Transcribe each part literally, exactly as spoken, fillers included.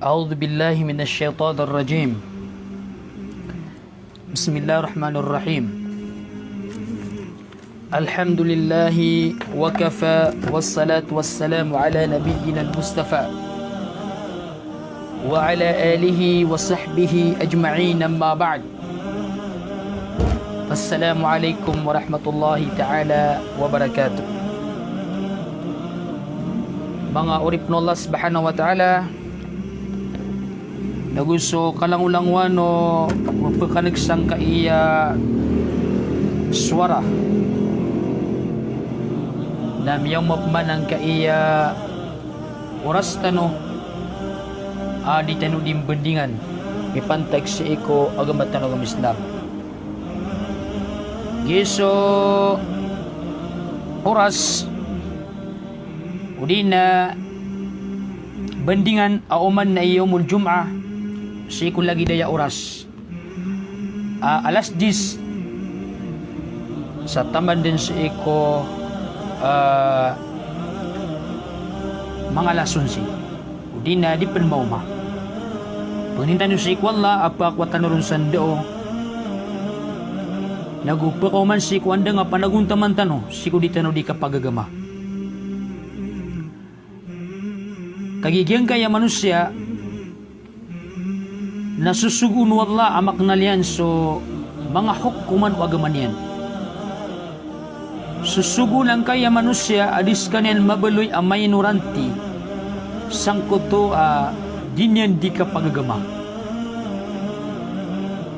أعوذ بالله من الشيطان الرجيم. بسم الله الرحمن الرحيم. الحمد لله وكفى، والصلاة والسلام على نبينا المصطفى وعلى آله وصحبه أجمعين، أما بعد. Assalamu alaikum warahmatullahi ta'ala wabarakatuh. Manga oripn o Allah subhanahu wa ta'ala, nago so kalangolangowan o pkaneg sangkaiya sowara na miyaoma pman angkaiya oras tano a di tano di mbandingan mipantag sii ko agama tano a agama Islam. Giya so oras odi na bandingan a oman na i Yawmul Jum'ah sii ko lagid aya oras a alas diyes sa taman dn sii ko, ah, manga alas onse. Odi na di pn maoma. Pangnin tano sii ko Allah a pakakowa tano ron sa ndao. Nago pakaoman sii ko andang a panagontaman tano sii ko di tano di kapagagama. Kagiya giyangkaya manosiya na sosogoon o Allah a maknal iyan so manga hokoman o agama niyan. Sosogoon angkaya manosiya a di skaniyan mabaloy a mainoranti sangkoto a di niyan di kapagagama.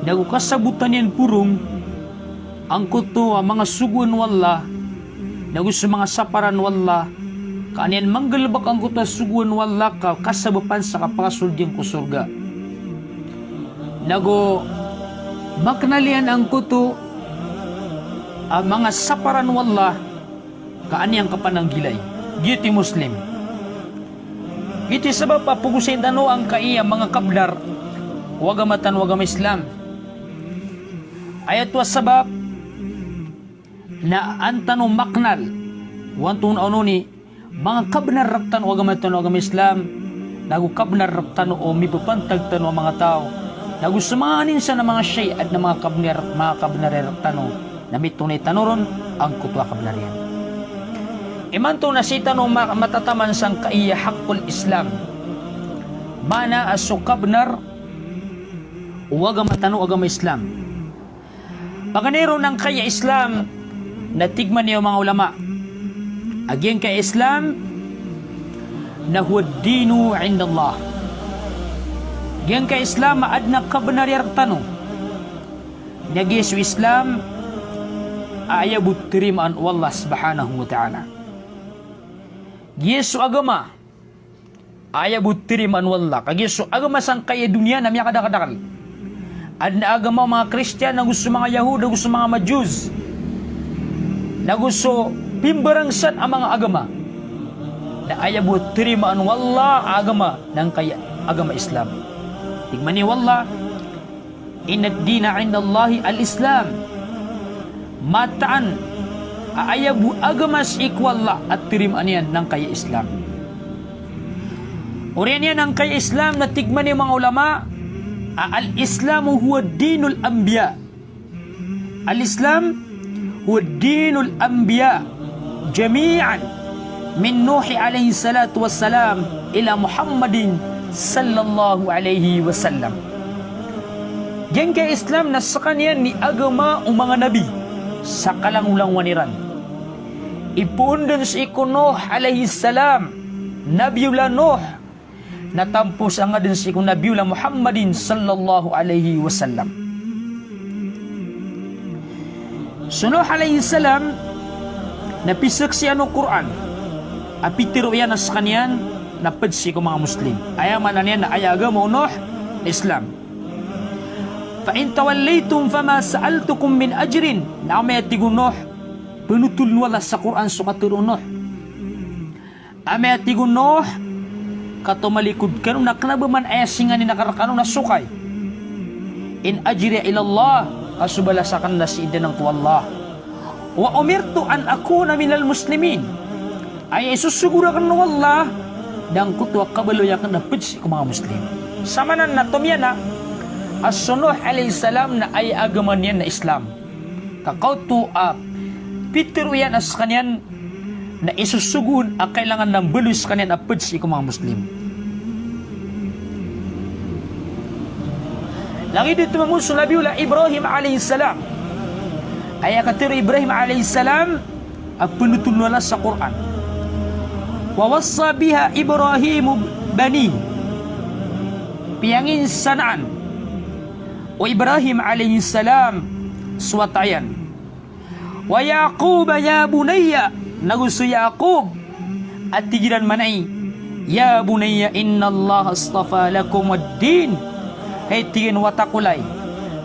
Nago kasabotan iyan porong angkoto a manga sogoan o Allah, nago so manga saparan o Allah, ka an iyan manggalbk angkoto a sogoan o Allah ka kasabapan sa kapakasold iyan ko sorga. Nago maknal iyan angkoto a manga saparan o Allah, ka an iyan kapananggilai. Giyoto i Muslim. Giyoto i sabap a pagosayn tano angkaiya manga kabnar o agama tano a agama Islam. Aya oto a sabap na an tano maknal o antonaa onon i manga kabnar rktano o agama tano a agama Islam, nago kabnar rktano o mipapantag tano a manga taw, nago so manga aninsan a manga shay a adn a manga kabnar, manga kabnar rktano na mitonay tano ron angkoto a kabnar iyan. Imanto na sii tano ma-, matataman sangkaiya haqqul Islam. Maana a so kabnar o agama tano a agama Islam. Paganay ron angkaya Islam na tig man iyan o manga ulama a giyangkaya Islam na huwa ad-dinu indallah. Giyangkaya Islam a adn a kabnar iyan rktano na giya so Islam a aya bo tarimaan o Allah subhanahu wa ta'ala. Giya so agama aya bo tarimaan o Allah. Kagiya so agama sangkaya doniya na miyakadakadakl. Adn a agama o manga Kristiyan, nago so manga Yahud, nago so manga Majus, nago so pimbarangsan a manga agama. Na aya bo tarimaan o Allah a agama na angkaya agama Islam. Tig man iyan o Allah, "Inna ad-dina indallahi al-Islam." Mataan a aya bo agama sii ko Allah a tarimaan iyan na angkaya Islam. Oriyan iyan angkaya Islam na tig man iyan o manga ulama a al-Islamu huwa dinul anbiya. Al-Islam huwa dinul anbiya jami'an min Nuh alayhis salatu wassalam ila Muhammadin sallallahu alayhi wasallam. Giyangkaya Islam na skaniyan i agama o manga nabi sa kalangolangowan iran. Ipoon dn sii ko Nuh alayhis salam, Nabiyullah Nuh, na tampo sa nga dn sii ko Nabiyullah Muhammadin sallallahu alayhi wasallam. So Nuh alayhis salam na pizaksian o Qur'an a pitharo iyan a skaniyan na pd sii ko manga Muslim. Aya maana niyan na aya agama o Nuh na Islam. "Fa in tawallaytum fama sa'altukum min ajrin." Na amay a tig o Nuh, pnotholn o Allah sa Qur'an so katharo o Nuh. Amay a tig o Nuh, ka tomalikod kano na kna ba man aya singanin akn rkano na sokay. "In ajriya illa Allah," ka so balas akn na sii dn angkoto o Allah. "Wa umirtu an akuna minal muslimin." Aya isosogo rakn o Allah na angkoto a kabaloy akn a pd sii ko manga Muslim. Samanan na tomiyana a so Nuh alayhis salam na aya agama niyan na Islam. Ka kaoto a pitharo iyan a skaniyan na isosogo on a kailangan na mbaloy skaniyan a pd sii ko manga Muslim. Lagid oto mambo so Nabiyullah Ibrahim alayhis salam. Aya katharo o Ibrahim alayhis salam a pnotholn o Allah sa Qur'an. Wa wassa biha Ibrahimu banihi. Piyanginsanaan o Ibrahim alayhis salam so wata iyan. Wa Yaquba ya bunayya, nago so Yaqub a tig iran man ai, ya bunayya innallaha astafa lakumud din. Hay, tig iyan, wata ko lay,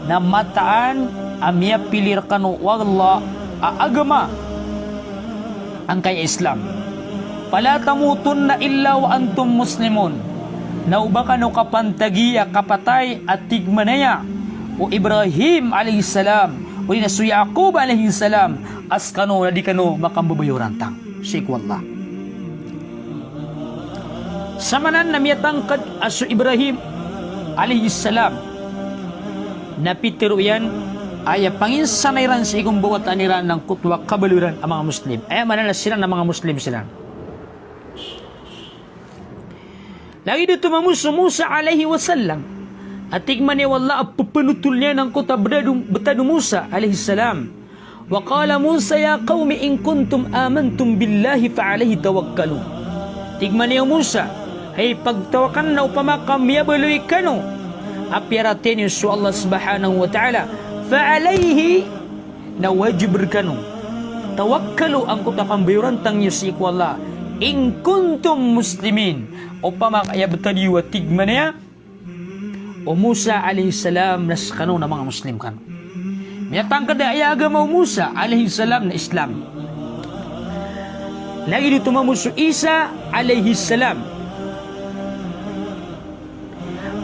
na mataan a miyapili rkano o Allah a agama angkai a Islam. Fala tamutunna illa wa antum muslimun. Na oba kano kapantagi a kapatay a tig manaya o Ibrahim alayhis salam, odi na so Yaqub alayhis salam, a skano na di kano makambabayorantang sii ko Allah. Samanan na miyatangkd a so Ibrahim alayhis salam na pitharo iyan a aya panginsana iran sii ko mbawataan iran na angkoto a kabaloy iran a manga Muslim. Aya maana na siran na manga Muslim siran. Lagid oto mambo so Musa alayhi wasallam a tig manaya o Allah a pphanotholn iyan angkoto a btad o, btad o Musa alayhis salam. Wa qala Musa ya qawmi in kuntum amantum billahi fa alayhi tawakkalu. Tig manaya o Musa, hay pagtaw akn, na opama ka miyabaloy kano a piyaratiyaya niyo so Allah subhanahu wa ta'ala, fa alayhi, na wajib rkano, tawakkalu, angkoto a kambayorantang iyo sii ko Allah, in kuntum muslimin, opama ka aya btad iyo a tig manaya o Musa alayhis salam na skano na manga Muslim kano. Miyatangkd a aya agama o Musa alayhis salam na Islam. Lagid oto mambo so Isa alayhis salam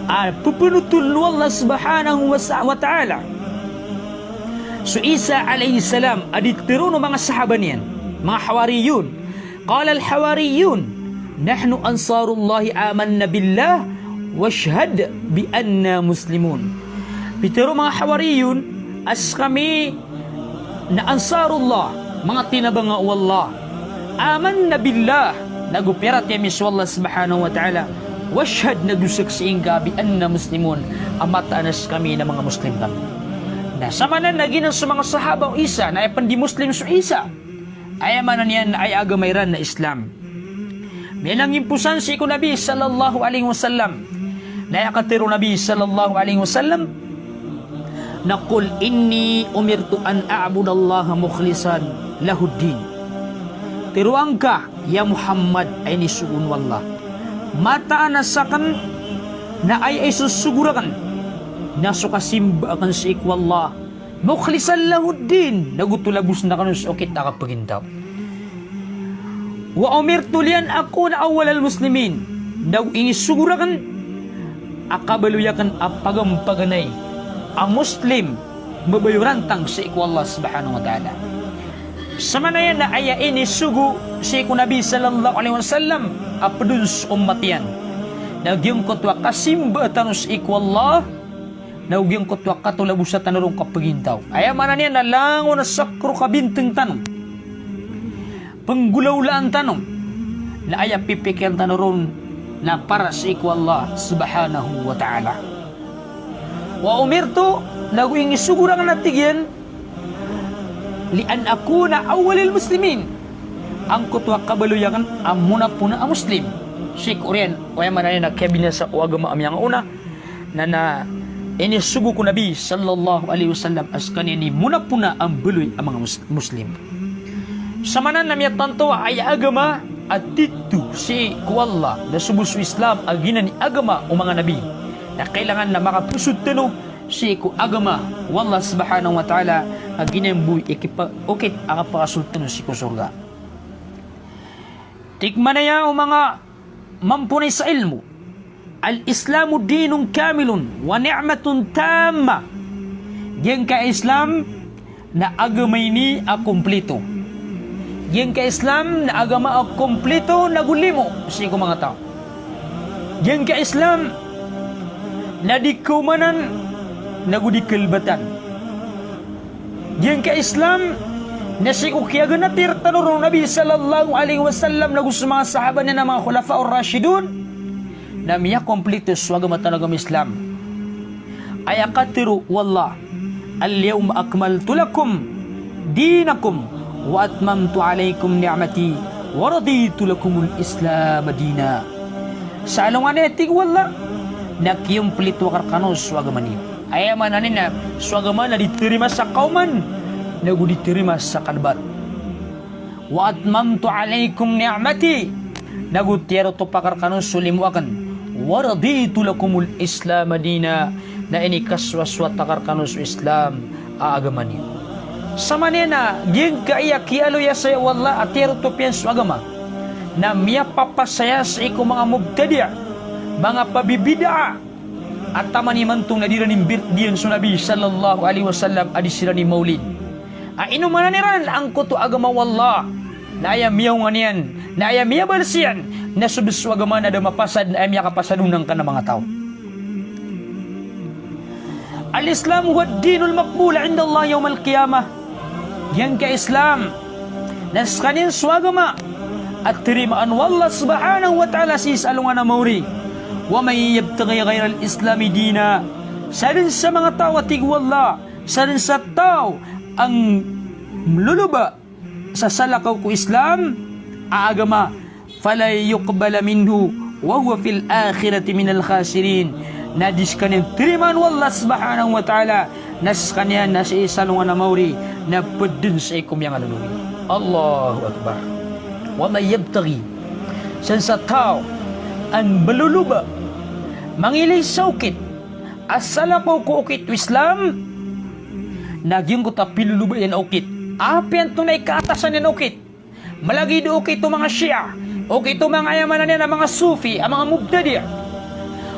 a pphanotholn o Allah subhanahu wa sa-, wa ta'ala so Isa alayhis salam a di tharoon o manga sahaba niyan, manga hawariyun. Qala al-hawariyun, nahnu ansarullahi amanna billah washhad bi anna muslimun. Pitharo o manga hawariyun a skami na ansarullah, manga tinabanga o Allah. Amanna billah, nago piyaratiyaya mi so Allah subhanahu wa ta'ala. Washhad, nago saksii ngka, bi anna muslimun, a mataan a skami na manga Muslim kami. Na samanan na giyanan so manga sahaba o Isa na aya pn di Muslim so Isa. Aya maana niyan na aya agama iran na Islam. Miyaona a ngimposan sii ko Nabi sallallahu alayhi wasallam na aya katharo o Nabi sallallahu alayhi wasallam na, qul inni umirtu an a'budallaha mukhlisan lahuddin. Tharoa ngka, ya Muhammad, a inisogo on o Allah, mataan a sakn na aya isosogo rakn na so kasimba akn sii ko Allah, mukhlisan lahuddin, nago tolabosn akn on so okit a kapagintaw. Wa umirtu li an akuna awwalal muslimin, nago inisogo rakn a kabaloy akn a pagampaganay a Muslim, mabayorantang sii ko Allah subhanahu wa ta'ala. Samanan na aya inisogo sii ko Nabi sallallahu alayhi wasallam a pd on so ummat iyan na giyangkoto a kasimba tano sii ko Allah, nago giyangkoto a katolabosa tano ron kapagintaw. Aya maana niyan na langon a sakn o kabintng tano, pnggolawlaan tano, na aya pipikiran tano ron na para sii ko Allah subhanahu wa ta'ala. Wa umirtu, nago inisogo rakn a tig iyan, li an akuna awwalal muslimin, angkoto a kabaloy akn a monapona a Muslim. Sii ko oriyan, aya maana niyan na kiyabinasa o agama a miyangaona, na, na inisogo ko Nabi sallallahu alayhi wasallam a skaniyan i monapona a mbaloy a manga mus-, Muslim. Samanan na miyatanto a aya agama a titho sii ko Allah na so bo so Islam a giyanan i agama o manga nabi, na kailangan na makaposold tano sii ko agama o Allah subhanahu wa ta'ala a giyanan bo i kipa-, okit a kapakasold tano sii ko sorga. Tig manaya o manga mamponay sa ilmo, al-Islamu dinun kamilun wa ni'matun tammah. Giyangkai a Islam na agama ini a komplito. Giyangkai a Islam na agama a komplito nago limo sii ko manga taw. Giyangkai a Islam na di kaomanan nago di kalbatan. Giyangkai a Islam na sii ko kiyaganatir tano ron o Nabi sallallahu alaihi wasallam nago so manga sahaba niyan a manga Khulafaur Rashidun, na miyakomplito so agama tano a agama Islam. Aya katharo o Allah, "Al-yawma akmaltu lakum dinakum wa atmamtu alaykum ni'mati wa raditu lakumul Islama dina." Sa alongan aya, tig o Allah, na kiyomplito akn rkano so agama niyo. Aya maana niyan na so agama na di tharima sa kaoman, nago di tharima sa kalbat. "Wa atmamtu alaykum ni'mati," nago tiyarotop akn rkano so limo akn. "Wa raditu lakumul Islama dina," na inikasowasowat akn rkano so Islam a agama niyo. Sa maana niyan na giyangkai a kiyaaloya saya o Allah a tiyarotop iyan so agama, na miyapapasaya sii ko manga mubtadi', manga pabibid'ah, a taman imanto na di iran imbirthdayan so Nabi sallallahu alaihi wasallam a di siran imawlid. A ino maana niran angkoto a agama o Allah, na aya miyaonga niyan, na aya miyabalas iyan, na so bes o agama na da mapasad, na aya miyakapasad on angkanan a manga taw. Al-Islam huwa ad-dinul maqbul inda Allah yawmal qiyamah. Giyangkai a Islam na skaniyan so agama a tarimaan o Allah subhanahu wa ta'ala sii sa alongan a mawri. "Wa man yabtaghi ghayral Islami dina." Sadn sa manga taw, a tig o Allah, sadn sa taw a mloloba sa salakaw ko Islam a agama, "falan yuqbala minhu wa huwa fil akhirati minal khasirin." Na di skaniyan tarimaan o Allah subhanahu wa ta'ala, na skaniyan na sii sa alongan a mawri, na pd dn sii ko miyangalologi. Allahu Akbar. "Wa man yabtaghi," sadn sa taw a mloloba, mangilay sa okit a salakaw ko okit o Islam, na giyangkoto a piloloba iyan a okit, apiya antonaa i kaatasan iyan a okit, malagid o okit o manga Shia, okit o manga, aya maana niyan na manga Sufi, a manga mubtadi',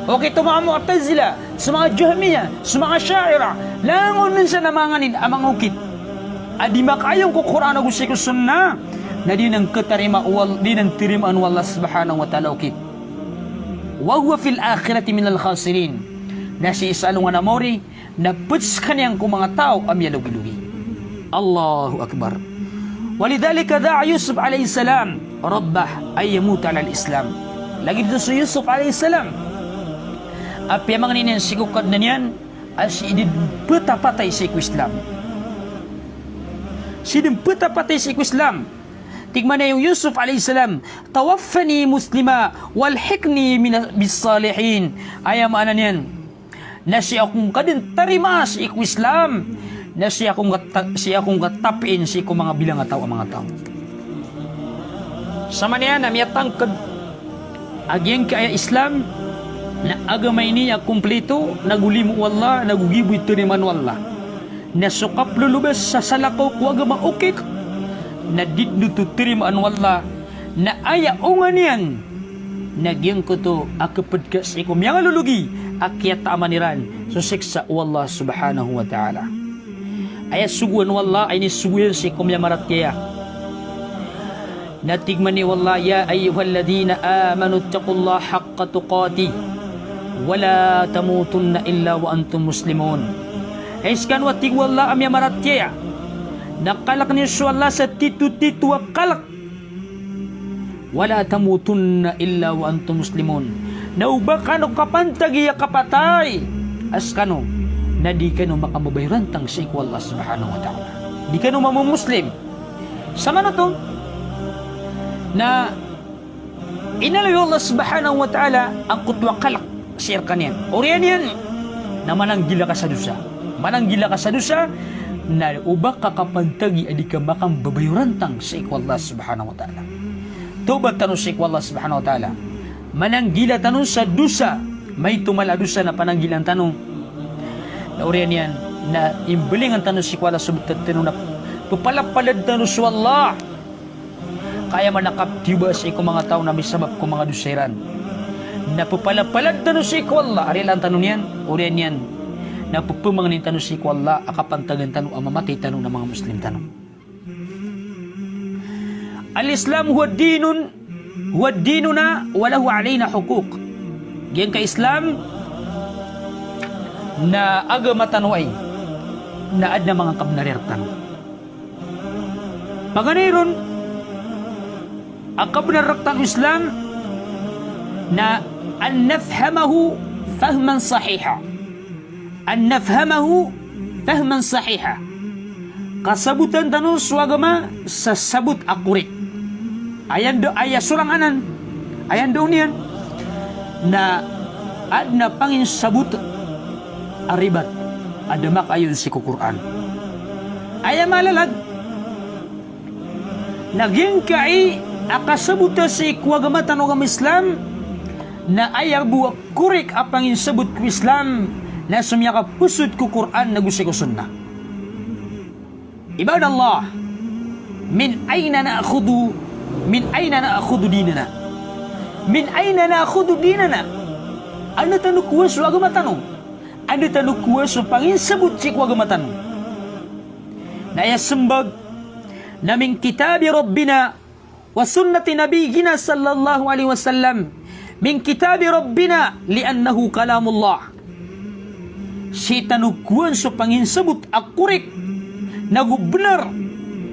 okit o manga Mu'tazila, so manga Jahmiyyah, so manga Asha'irah, langon minsan a manga nganin a manga okit a di makaayong ko Qur'an ago sii ko Sunnah, na di niyan katarima o Al-, di niyan tarimaan o Allah subhanahu wa ta'ala a okit. "Wa huwa fil akhirati minal khasirin." Na sii sa alongan a mawri, na pd skaniyan ko manga taw a miyalogilogi. Allahu Akbar. Walidhalika da'a Yusuf alayhis salam rabbah an yamuta alal Islam. Lagid oto so Yusuf alayhis salam a piyamangni niyan sii ko Kadnan iyan a sii dn ptapatay sii ko Islam. Sii dn ptapatay sii ko Islam. Tig mambo o Yusuf alayhis salam, "Tawaffani muslima walhiqni mina, bis salihin." Aya maana niyan na sii ako ngka dn tarimaa sii ko Islam, na sii ako ngka ta-, sii ako ngka tapiin sii ko manga bilang a taw a manga taw. Sa maana niyan na miyatangkd a giyangkai a Islam na agama ini a komplito, nago limo o Allah, nago gibo i tarimaan o Allah. Na so kaplolobas sa salakaw ko agama okit, na di dn oto tarimaan o Allah, na aya onga niyan na giyangkoto a kapd ka sii ko miyangalologi a kiyataaman iran so siksa o Allah subhanahu wa ta'ala. Aya sogoan o Allah a inisogo iyan sii ko miyamaratiyaya. Na tig mambo o Allah, "Ya ayyuhalladhina amanu ittaqullaha haqqa tuqatih, wa la tamutunna illa wa antum muslimun." Hay skano, a tig o Allah, a miyamaratiyaya, na kalkn iyo so Allah sa titotito a kalk. "Wa la tamutunna illa wa antum muslimun." Na oba kano kapantagi a kapatay a skano, na di kano makambabayarantang sii ko Allah subhanahu wa ta'ala. Di kano mamomoslim. Sa maana oto na inaloy o Allah subhanahu wa ta'ala angkoto a kalk sii rkaniyan. Oriyan iyan na mananggila ka sa dosa. Mananggila ka sa dosa, na oba ka kapantagi a di ka makambabayarantang sii ko Allah subhanahu wa ta'ala. Tawbat tano sii ko Allah subhanahu wa ta'ala. Mananggila tano sa dosa, maito mala a dosa na pananggilaan tano. Na oriyan iyan na imbalingan tano sii ko Allah, so btad tano na pepalapalad tano so Allah. Ka aya manakaptiyoba sii ko manga taw na misabap ko manga dosa iran na pepalapalad tano sii ko Allah, a rilaan tano niyan, oriyan iyan na pepemangnin tano sii ko Allah a kapantagan tano a mamatay tano na manga Muslim tano. Al-Islam huwa dinun, huwa dinuna wa lahu alayna huquq. Giyangkai Islam na agama tano ai na adn a manga kabnar iyan rktano. Paganay ron a kabnar rktano Islam na an nafhamahu fahman sahiha. An nafhamahu fahman sahiha. Kasabotan tano so agama sa sabot a korek. Aya ndo, aya sorang anan, aya ndo niyan na adn a panginsabot a ribat a da makaayon sii ko Qur'an. Aya malalag na giyangkai a kasabota sii ko agama tano a agama Islam na aya bo a korek a panginsabot ko Islam na so miyakapasod ko Qur'an nago sii ko Sunnah. Ibadallah, min ayna na'khudhu, min ayna na'khudhu dinana? Min ayna na'khudhu dinana? Anda tano kowa so agama tano? Anda tano kowa so panginsabot sii ko agama tano? Na aya smbag na min kitabi Rabbina wa sunnati nabiyyina sallallahu alaihi wasallam. Min kitabi Rabbina li'annahu kalamullah. Sii tano kowaan so panginsabot a korek nago bnar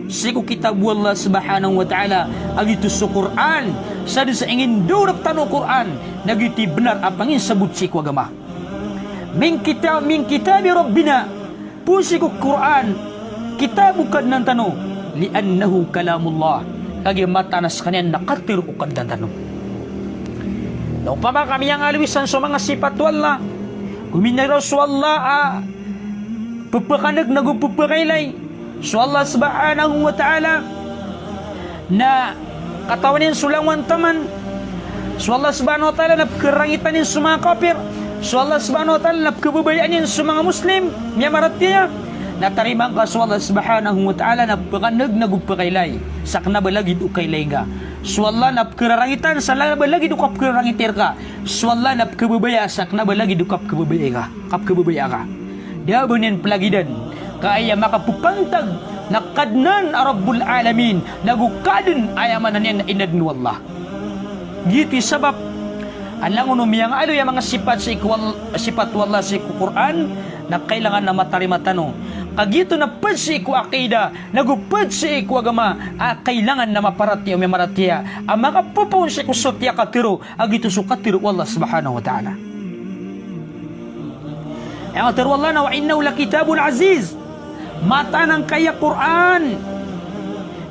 sii ko kitab o Allah subhanahu wa ta'ala, a giyoto so Qur'an. Sa dn sa ingindao rktano o Qur'an na giyoto i bnar a panginsabot sii ko agama. Min kita-, min kitabi Rabbina, poon sii ko Qur'an, kitab o Kadnan tano, li'annahu kalamullah, kagiya mataan a skaniyan na katharo o Kadnan tano. Na opama ka miyangaaloy san so manga sipat o Allah, go miniraw so Allah a pphakandg nago pphakailay, so Allah subhanahu wa ta'ala na katawan iyan so langowan taman. So Allah subhanahu wa ta'ala na pkharangitan iyan so manga kapir. So Allah subhanahu wa ta'ala na pkhababayaan iyan so manga Muslim, miyamaratiyaya. Na tarimaan ka so Allah subhanahu wa ta'ala na pphakandg nago pphakailay sa kna ba lagid o kailay ngka. So Allah na pkhararangitan sa kna ba lagid o kapkhararangiti rka. So Allah na pkhababayaan sa kna ba lagid o kapkhababayai ka, kapkhababayai ka. Da a ba niyan plagidan ka aya makapphantag na Kadnan a Rabbul Alamin, nago Kadn, aya maana niyan na inadn o Allah. Giyoto i sabap a langon o miyangaaloy a manga sipat sii ko Al-, sipat o Allah sii ko Qur'an, na kailangan na matarima tano. Ka giyoto na pd sii ko aqida, nago pd sii ko agama, a kailangan na maparatiyaya o miyamaratiyaya a makapopoon sii ko sotiya katharo, a giyoto so katharo o Allah subhanahu wa ta'ala. Aya katharo o Allah na wa innahu lakitabun aziz. Mataan angkaya Qur'an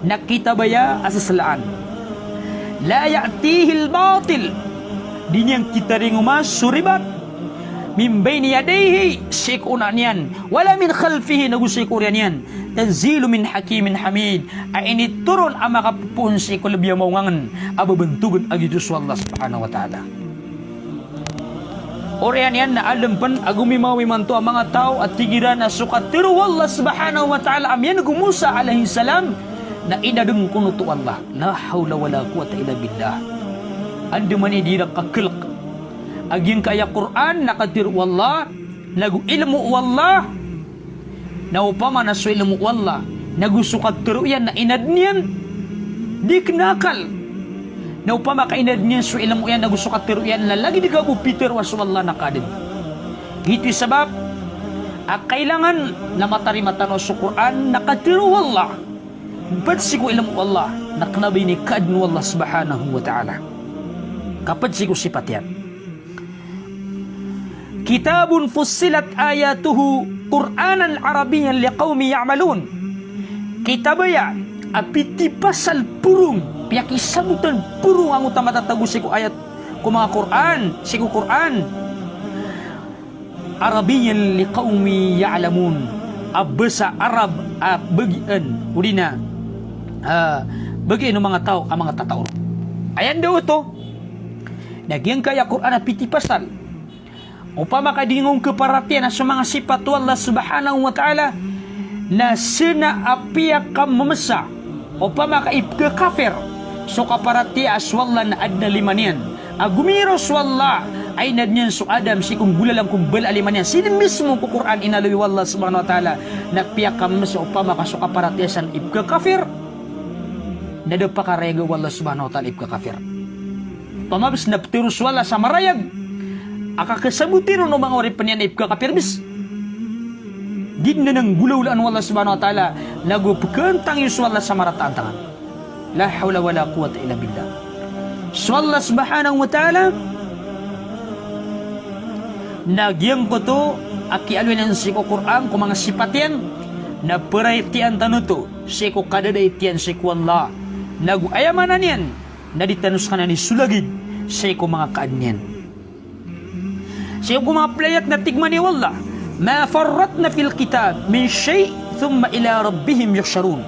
na kitab aya a saslaan. La ya'tihil batil. Di niyan kitaringoma so ribat. Min bayni yadayhi, sii ko ona niyan. Wala min khalfihi, nago sii ko oriyan iyan. Tanzilun min hakimin hamid. A initoron a makapopoon sii ko lbi a maongangn a babantogn a giyoto so Allah subhanahu wa ta'ala. Oriyan iyan na adn pn a gomimaw imanto a manga taw a tig iran a so katharo o Allah subhanahu wa ta'ala a miyaneg o Musa alayhis salam na inadn kon oto o Allah. La hawla wala quwwata illa billah. Andamanaya i di iran kaklk a giyangkaya Qur'an na katharo o Allah, nago ilmo o Allah, na opama na so ilmo o Allah nago so katharo iyan na inadn iyan, di kna akal. Na opama ka inadn iyan so ilmo iyan nago so katharo iyan na lagid ka bo pitharo a so Allah na kaadn. Giyoto i sabap a kailangan na matarima tano so Qur'an na katharo o Allah. Pd sii ko ilmo o Allah, na kna ba ini kaadn o Allah subhanahu wa ta'ala. Ka pd sii ko sipat iyan. Kitabun fussilat ayatuhu Qur'anan Arabiyyan liqawmin ya'malun. Kitab aya a pitipasal porong, piyakisabotan porong angkoto a matatago sii ko ayat ko manga Qur'an, sii ko Qur'an. Arabiyyan liqawmin ya'lamun. A basa Arab a bagian, odi na, ah, bagian o manga taw a manga tataw. Aya anda oto na giyangkaya Qur'an a pitipasal. Opama ka di ngka on kaparatiyayaan so manga sipat o Allah subhanahu wa ta'ala, na sii na a piyakamamasa, opama ka ipkhakafir so kaparatiyaya a so Allah na adn a lima niyan. A gomiraw so Allah a inadn iyan so Adam sii ko nggolalan ko mbala a lima niyan. Sii dn mismo ko Qur'an inaloy o Allah subhanahu wa ta'ala na piyakamamasa opama ka so kaparatiyaya san ipkhakafir, na da pakarayaga o Allah subhanahu wa ta'ala ipkhakafir. Opama bs na ptharo so Allah sa marayag a kakasaboti ron o manga oripen iyan a ipkhakapir bes. Di dn anan nggolawlaan o Allah subhanahu wa ta'ala, nago pkhantangi so Allah sa marata a antangan. La hawla wala quwwata illa billah. So Allah subhanahu wa ta'ala na giyangkoto a kiyaaloy niyan sii ko Qur'an ko manga sipat iyan, na paratiyayaan tano oto sii ko kadadait iyan sii ko Allah. Nago aya maana niyan na di tano skaniyan isolagid sii ko manga kaadn iyan. Sii ko manga pd a ayat na tig mambo o Allah, "Ma farratna fil kitab min shay', thumma ila rabbihim yuhsharun."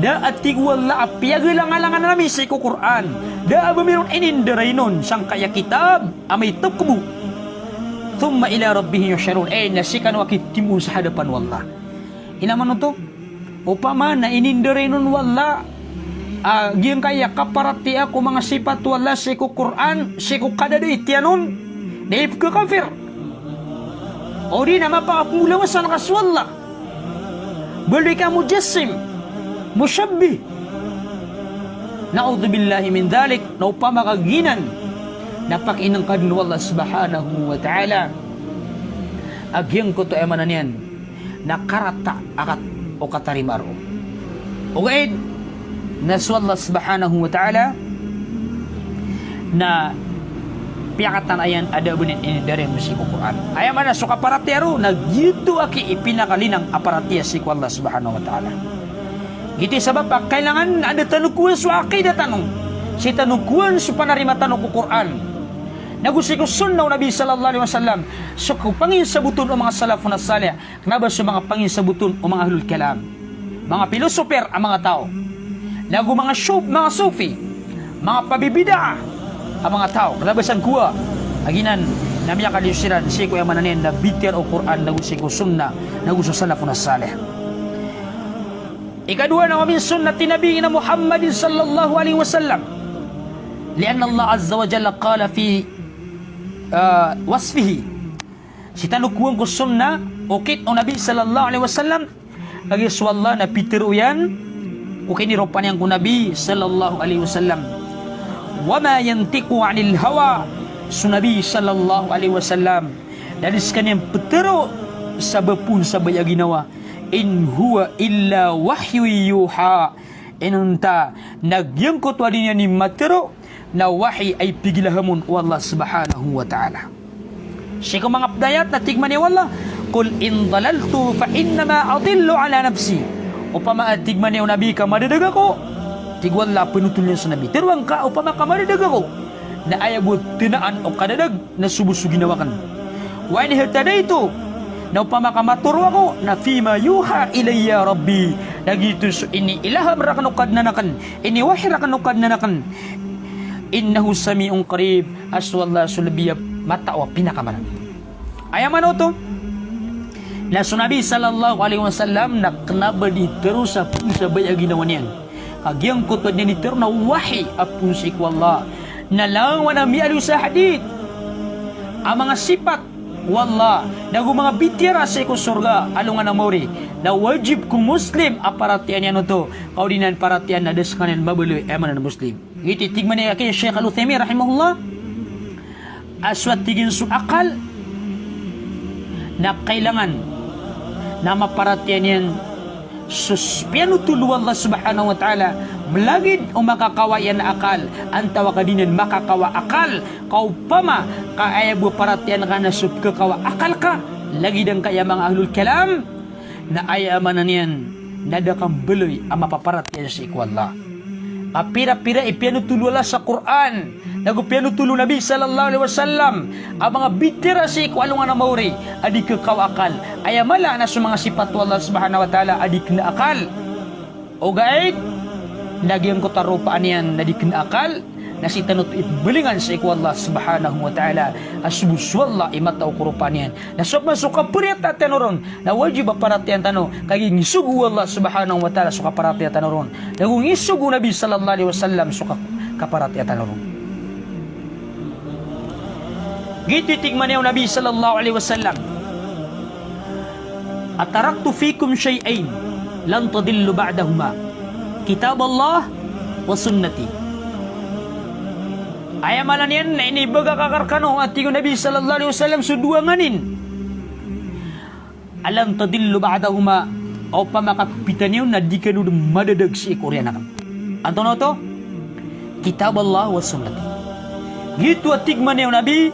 Da a tig o Allah a piyagalangalangan ami sii ko Qur'an, da a ba mi ron inindarainon sangkaya kitab a maitokbo. Thumma ila rabbihim yuhsharun. Eh, na skano a kitimoon sa hadapan o Allah. Ino man oto? Opama na inindarainon o Allah a giyangkaya kaparatiyaya ko manga sipat o Allah sii ko Qur'an, sii ko kadadait iyan on, na ipkhakapir. Odi na mapapmolawasan ka so Allah. Baloy ka mujassim, mushabbih. Na'udhu billahi min dhalik. Na opama ka giyanan na pakiinengkadn o Allah subhanahu wa ta'ala a giyangkoto, aya maana niyan na karata a kat-, o katarima ron. Ogaid na so Allah subhanahu wa ta'ala na piyakatanayan a da a ba niyan inindarainon sii ko Qur'an. Aya maana so kaparatiyaya ron na giyoto a ki-, ipinakalinang a paratiyaya sii ko Allah subhanahu wa ta'ala. Giyoto i sabap a kailangan a da tano kowan so aqidah tano, sii tano kowan so panarima tano ko Qur'an nago sii ko sunnah o Nabi sallallahu alaihi wasallam, so panginsaboton o manga salafun as-salih, kna ba so manga panginsaboton o manga ahlul kalam, manga pilosoper a manga taw, nago manga shuf-, manga sufi, manga pabibid'ah a manga taw, kna ba sangkowa a giyanan na miyakaliyo siran sii ko, aya maana niyan na, bitiyara o Qur'an nago sii ko sunnah nago so salafun as-salih. Ikadowa na wa min sunnati nabiyina Muhammadin sallallahu alaihi wasallam, li'anna Allah azza wa jalla qala fi, ah, wasfihi. Sii tano kowan ko sunnah, okit o Nabi sallallahu alaihi wasallam, kagiya so Allah na pitharo iyan ko kiniropaan iyan ko Nabi sallallahu alaihi wasallam. Wa ma yantiqu anil hawa. So Nabi sallallahu alaihi wasallam na di skaniyan pitharo sa ba phoon sa baya a ginawa. In huwa illa wahyun yuha. Inonta na giyangkoto a di niyan matharo na wahi a ipigilahamon o Allah subhanahu wa ta'ala. Sii ko manga pd a ayat na tig mambo o Allah, "Qul in dalaltu fa innama adillu ala nafsi." Opama a tig mambo o Nabi ka madadag ako, tig o Allah a panothol iyan so Nabi. Tharoa ngka, opama ka madadag ako, na aya bo tnaan o kadadag na so bo so ginawa akn. Wa in ihtadaytu, na opama ka matharo ako, na fima yuha ilayya rabbi, na giyoto so iniilham rakn o Kadnan akn, iniwahi rakn o Kadnan akn. Innahu sami'un qarib, a so Allah so lbi a mataw a pinakamanan. Aya maana oto na so Nabi sallallahu alaihi wasallam na kna ba di tharo sa phoon sa baya a ginawa niyan. Ka giyangkoto a di niyan itharo na wahi a phoon sii ko Allah. Na langon a miyaaloy sa hadith a manga sipat o Allah, nago manga bitiyara sii ko sorga, alongan a maori, na wajib ko Muslim a paratiyayaan iyan oto. Ka o di niyan paratiyayaan na da skaniyan mabaloy, aya maana na Muslim. Giyoto i tig mambo a ki Sheikh Al-Uthaymin rahimahullah, a so a tig iyan so akal na kailangan na maparatiyaya niyan so s-, piyanothol o Allah subhanahu wa ta'ala, malagid o makakawa iyan a akal, antawaa ka di niyan makakawa a akal, ka opama ka aya bo a paratiyayaan ka na so pkhakawa a akal ka, lagid angkaya manga ahlul kalam, na aya maana niyan na da ka mbaloy a mapaparatiyaya sii ko Allah. A pira-pira i piyanothol o Allah sa Qur'an, nago piyanothol o Nabi sallallahu alaihi wasallam, a manga bitiyara sii ko alongan a maori a di khakawa a akal. Aya mala na so manga sipat o Allah subhanahu wa ta'ala a di kna a akal. Ogaid na giyangkoto a ropaan iyan na di kna a akal, na sii tano oto ipmbalingan sii ko Allah subhanahu wa ta'ala, a so bo so Allah i mataw ko ropaan iyan. Na so pman so kaparatiyayaa tano ron, na wajib a paratiyayaan tano, kagiya inisogo o Allah subhanahu wa ta'ala so kaparatiyayaan tano ron. Nago inisogo o Nabi sallallahu alaihi wasallam so ka-, kaparatiyayaan tano ron. Giyoto i tig mambo o Nabi sallallahu alaihi wasallam, a taraktu fikum shay'ayn lan tadillu ba'dahuma, kitaballah wa sunnati. Aya maana niyan na inibagak akn rkano, a tig o Nabi sallallahu alaihi wasallam, so dowa nganin. Lan tadillu ba'dahuma, opama ka pita niyo na di kano dn madadag sii ko oriyan akn. Antonaa oto? Kitab Allah wa sunnati. Giyoto a tig mambo o Nabi,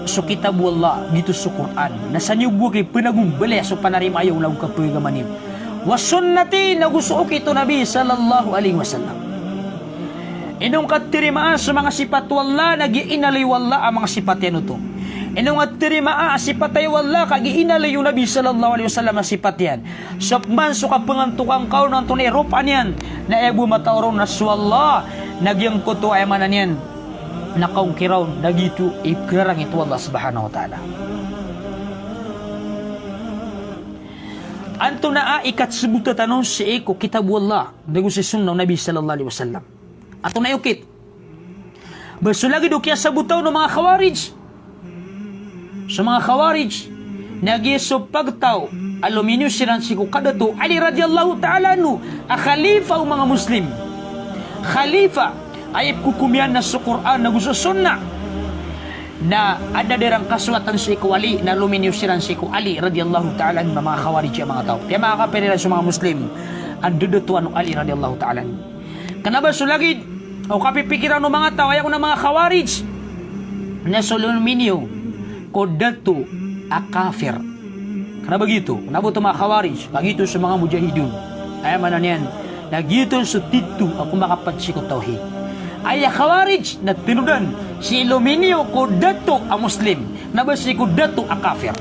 so kitab o Allah, giyoto so Qur'an. Na san iyo bo kay pnagombalaya so panarima iyo nago kapagagama niyo. Wa sunnati, nago so okit o Nabi sallallahu alaihi wasallam. Ino ngka tarimaa so manga sipat o Allah na giya inaloy o Allah a manga sipat iyan oto. Ino ngka tarimaa a sipat o Allah ka giya inaloy o Nabi sallallahu alaihi wasallam a sipat iyan. Sopman so kapangantokan ka on antonaa i ropa niyan, na aya bo matao ron na so Allah, na giyangkoto aya maana niyan na kaongkira on, na giyoto i kararangit o Allah subhanahu wa ta'ala. Antonaa i katsbota tano sii ko kitab o Allah, nago sii sunnah o Nabi sallallahu alaihi wasallam? Antonaa i okit? Ba so lagid o kiyasabota on o manga Khawarij. So manga Khawarij, na giya so pagtaw a lominiyo siran sii ko kadato o Ali radiyallahu ta'ala anhu, a khalifa o manga Muslim. Khalifa, a ipkhokom iyan na so Qur'an nago so sunnah. Na adn a da iran kasoatan sii ko Ali, na lominiyo siran sii ko Ali radiyallahu ta'ala anhu, a manga Khawarij a manga taw. Kaya makakapir iran so manga Muslim a ndadatoan o Ali radiyallahu ta'ala anhu. Kna ba so lagid o kapipikiran o manga taw, aya kon a manga Khawarij, na so lominiyo ko dato a kafir. Kna ba giyoto, kna ba oto manga Khawarij, ka giyoto so manga mujahidun. Aya maana niyan, na giyoto so tito a komakapad sii ko tawhid. Aya Khawarij na tanodan sii lominiyo ko dato a Muslim, kna ba sii ko dato a kafir.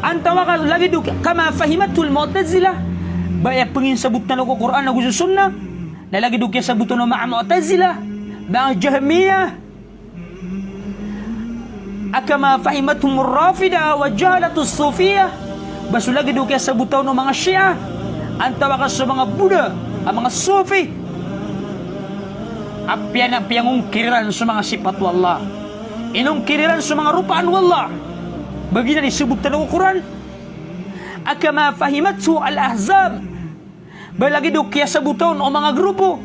Antawaa ka lagid o kama fahimathul Mu'tazilah, ba aya pnginsabot tano ko Qur'an nago so sunnah, na lagid o kiyasabotan o manga Mu'tazilah, manga Jahmiyah, a kama fahimathumur Rafidah wa jahalatus Sufiyah, ba so lagid o kiyasabotan o manga Shia, antawaa ka so manga Buddha a manga Sufi, a piyan-, piyangongkir iran so manga sipat o Allah. Inongkir iran so manga ropaan o Allah. Ba giyanan i sabot tano ko Qur'an. A kama fahimathu al-ahzab. Ba lagid o kiyasabotan o manga grupo.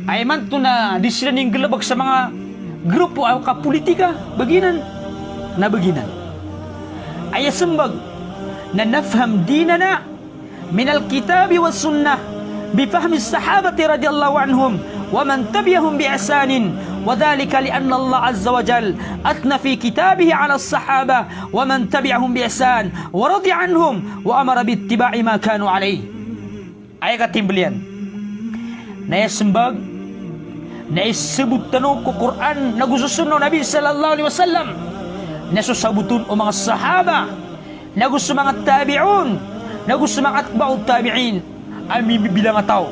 Aya imanto na di siran inggalbk sa manga grupo a kapolitika, ba giyanan. Na ba giyanan. Aya smbag na nafham dinana minal kitabi was sunnah bifahmis sahabati radiyallahu anhum wa man tabi'ahum bi ihsanin, wa dhalika li anna Allah azza wa jal athna fi kitabihi ala as-sahabah wa man tabi'ahum bi ihsan wa radiya anhum wa amara bi ittiba'i ma kanu alayh. Aya katimbl iyan na aya smbag na isabot tano ko Qur'an nago so sunnah o Nabi sallallahu alaihi wasallam, na so sabot on o manga sahaba, nago so manga tabi'un, nago so manga atba'ut tabi'in, a mibibilang a taw.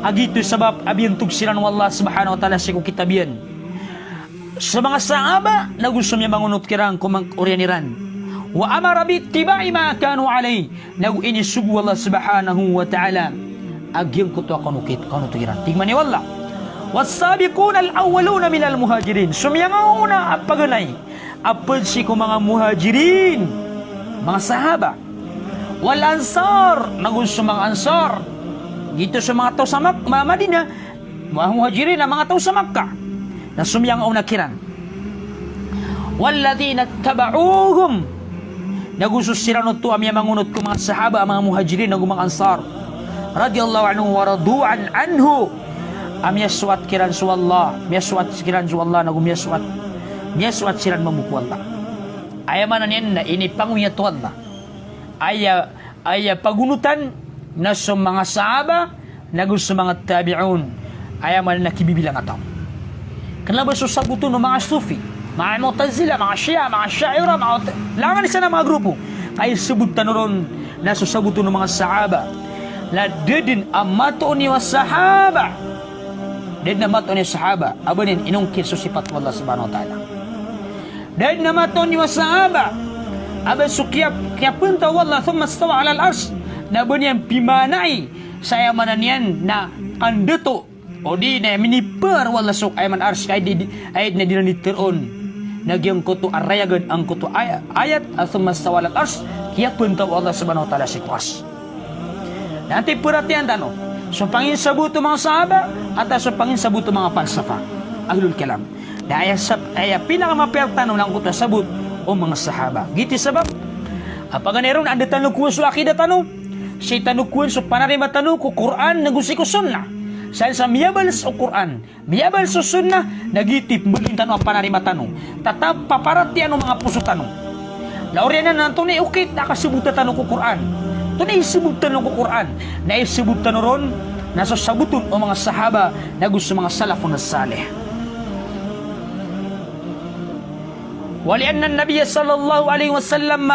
A giyoto i sabap a biyantog siran o Allah subhanahu wa ta'ala sii ko kitab iyan. So manga sahaba, nago so miyamangonot kiran ko manga oriyan iran. Wa amara bi ittiba'i ma kanu alayh, nago inisogo o Allah subhanahu wa ta'ala a giyangkoto a kanokit, kanoto iran. Tig mambo o Allah, was-sabiqunal awwaluna minal muhajirin. So miyangaoona a paganay a pd sii ko manga muhajirin, manga sahaba. Wal ansar, nago so manga ansar. Giyoto so manga taw sa Mak-, Ma-, Madinah, manga muhajirin a manga taw sa Makkah. Na so miyangaoona kiran. Walladhina ittaba'uhum. Nago so siran oto a miyamangonot ko manga sahaba a manga muhajirin nago manga ansar. Radiyallahu anhu wa radu an-, anhu. A miyasoat kiran so Allah, miyasoat kiran so Allah, nago miyasoat, miyasoat siran mambo ko Allah. Aya maana niyan na inipangoyat o Allah. Aya, aya pagonotan na so manga sahaba, nago so manga tabi'un. Aya maana na kibibilang a taw. Kna ba so sabot on o manga Sufi, manga Mu'tazilah, manga Shia, manga Asha'irah, manga Mu'ta-, langon isa na manga grupo. Ka isabot tano ron na so sabot on o manga sahaba. Na da dn a matoon iyo a sahaba. Da dn a matoon iyo a sahaba a ba niyan inongkir so sipat o Allah subhanahu wa ta'ala. Da dn a matoon iyo a sahaba a ba so kiya-, kiyapnta o Allah, thumma istawa alal arsh, na ba niyan pimaanai sa aya maana niyan na kandato, odi na minipaar o Allah so aya maana arsh, ka aya di, aya di na di niyan di tharoon na giyangkoto a rayagan angkoto aya-, ayat a thumma istawa alal arsh, kiyapnta o Allah subhanahu wa ta'ala sii ko arsh. Na antaa i paratiyayaan tano? So panginsabot o manga sahaba, antaa so panginsabot o manga falsafa, ahlul kalam. Na aya sab-, aya pinakamapiya rktano na angkoto a sabot o manga sahaba. Giyoto i sabap a paganay ron a anda tano kowa so akida tano, sii tano kowan so panarima tano ko Qur'an nago sii ko sunnah. Sa, sa miyabals o Qur'an, miyabals o sunnah, na giyoto i pmbaloyin tano a panarima tano. Tatap paparatiyayaan o manga poso tano. Na oriyan iyan na antonaa i okit a kasabota tano ko Qur'an. Antonaa i sabot tano ko Qur'an. Na isabot tano ron na so saboton o manga sahaba nago so manga salafun salih. Wa li anna an-nabiyya sallallahu alaihi wasallam